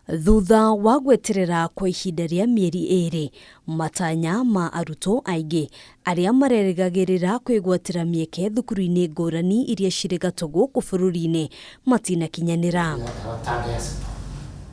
Thutha wa gweterera kwa ihinda rĩa mĩeri ĩrĩ, matanya ma arutwo aingĩ arĩa marerĩgagĩrĩra kwĩgwatĩra mĩeke thukuru-inĩ ngũrani iria cirĩ gatũ gũkũ bũrũri-inĩ matinakinyanĩra.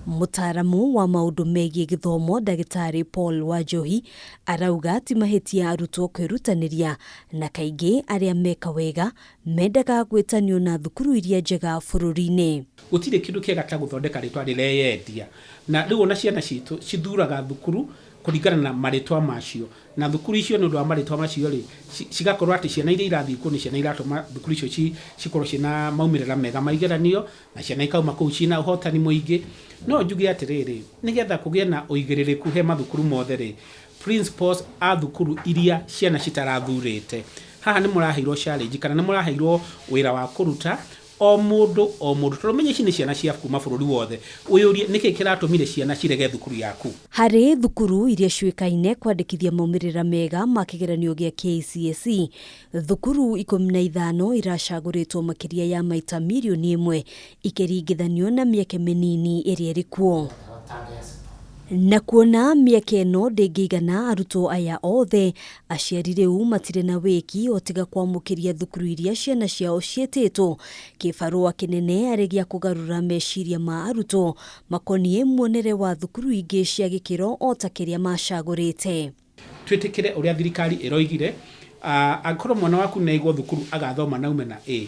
Mũtaaramu wa maũndũ megiĩ gĩthomo Ndagĩtarĩ Paul Wanjohi arauga ti mahĩtia arutwo kwĩrutanĩria na kaingĩ arĩa meka wega mendaga gwĩtanio na thukuru iria njega bũrũri-inĩ. Gũtirĩ kĩndũ kĩega ta gũthondeka rĩtwa rĩreyendia. Na rĩu ona ciana citũ cithuraga thukuru kũringana na marĩtwa macio. Na thukuru icio nĩ ũndũ wa marĩtwa macio rĩ, cigakorwo atĩ ciana iria irathiĩ kuo nĩ ciana iratũma thukuru icio cikorwo ciĩna maumĩrĩra mega ma igeranio, na ciana ikauma kũu ciĩna ũhotani mũingĩ. No njuge atĩrĩrĩ, nĩgetha kũgĩe na ũigĩrĩrĩku he mathukuru mothe rĩ, principals a thukuru iria ciana citarathurĩte, haha nĩ mũraheirwo challenge kana nĩ mũraheirwo wĩra wa kũruta o mũndũ o mũndũ, tondũ menye ici nĩ ciana cia kuma bũrũri wothe, wĩyũrie nĩkĩ kĩratũmire ciana cirege thukuru yaku. Harĩ thukuru iria ciũĩkaine kwandĩkithia maumĩrĩra mega ma kĩgeranio gĩa KCSE, thukuru 15 iracagũrĩtwo makĩria ya maita mirioni ĩmwe ikĩringithanio na mĩeke mĩnini ĩrĩa ĩrĩ kuo. Na kuona mĩeke ĩno ndĩngĩigana arutwo aya othe, aciari rĩu matirĩ na wĩki o tiga kwamũkĩria thukuru iria ciana ciao ciĩtĩtwo, kĩbarũa kĩnene arĩ gĩa kũgarũra meciria ma arutwo makoniĩ muonere wa thukuru ingĩ cia gĩkĩro o ta kĩrĩa macagũrĩte. Twĩtĩkĩre ũrĩa thirikari ĩroigire, angĩkorwo mwana waku nĩ aigwo thukuru agathoma na aume na A,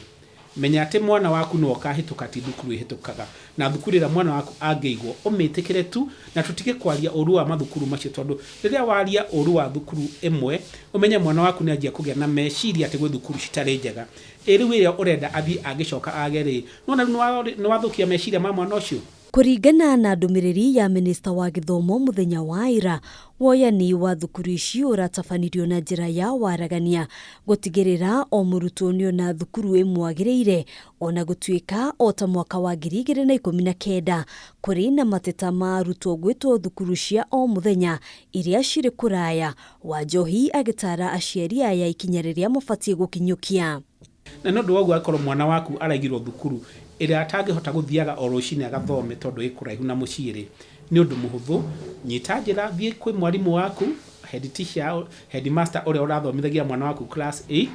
menya atĩ mwana waku nĩwe ũkahĩtũka ti thukuru ĩhĩtũkaga. Na thukuru ĩrĩa mwana waku angĩigwo, ũmĩtĩkĩre tu na tũtige kwaria ũru wa mathukuru macio tondũ rĩrĩa waria ũru wa thukuru ĩmwe, ũmenye mwana waku nĩ anjia kũgĩa na meciria atĩ gwĩ thukuru citarĩ njega. Ĩ rĩu ĩrĩa ũrenda athiĩ angĩcoka age rĩ, nĩwona rĩu nĩ wathũkia meciria ma mwana ũcio? Kũringana na ndũmĩrĩri ya mĩnĩsta wa gĩthomo mũthenya wa ira, woyani wa thukuru ici ũratabanirio na njĩra ya waragania gũtigĩrĩra o mũrutwo nĩona thukuru ĩmwagĩrĩire ona gũtuĩka o ta mwaka wa 2019 kũrĩ na mateta ma arutwo gwĩtwo thukuru cia o mũthenya iria cirĩ kũraya, Wanjohi agĩtaara aciari aya ikinya rĩrĩa mabatiĩ gũkinyũkia. Na nĩ ũndũ wa ũguo angĩkorwo mwana waku araigirwo thukuru ĩrĩa atangĩhota gũthiaga o rũcinĩ agathome tondũ ĩ kũraihu na mũciĩ-rĩ, nĩ ũndũ mũhũthũ, nyita njĩra thiĩ kwĩ mwarimũ waku, head teacher, headmaster ũrĩa ũrathomithagia mwana waku class eight,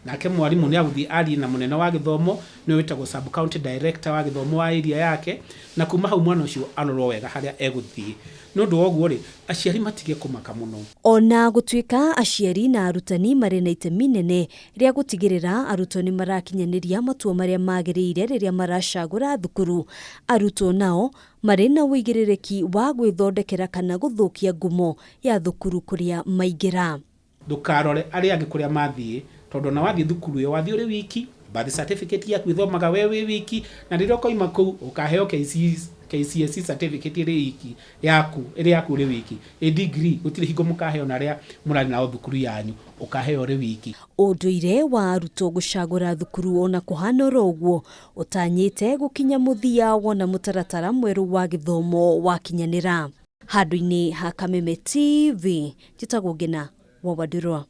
nake mwarimũ nĩ agũthiĩ arie na mũnene wa gĩthomo, nĩwe wĩtagwo sub county director wa gĩthomo wa area yake, na kuma hau mwana ũcio arorwo wega harĩa egũthiĩ. Nĩ ũndũ wa ũguo-rĩ, aciari matige kũmaka mũno. O na gũtuĩka aciari na arutani marĩ na itemi inene rĩa gũtigĩrĩra arutwo nĩ marakinyanĩria matua marĩa magĩrĩire rĩrĩa maracagũra thukuru, arutwo nao marĩ na ũigĩrĩrĩki wa gwĩthondekera kana gũthũkia ngumo ya thukuru kũrĩa maingĩra. Ndũkarore arĩa angĩ kũrĩa mathiĩ, tondũ ona wathiĩ thukuru ĩyo wathiĩ ũrĩ wiki, birth certificate yaku ĩthomaga we wĩ wiki, na rĩrĩa ũkoima kũu ũkaheo KCSE certificate ĩrĩ iki yaku, ĩrĩ yaku ũrĩ wiki. Ĩ degree gũtirĩ hingo mũkaheo na arĩa mũrarĩ nao thukuru yanyu, ũkaheo ũrĩ wiki. Ũndũire wa arutwo gũcagũra thukuru ona kũhana oro ũguo ũtanyĩte gũkinya mũthia wona mũtaratara mwerũ wa gĩthomo wakinyanĩra. Handũ-inĩ ha Kameme TV, njĩtagwo Ngĩna wa Wandũrwa.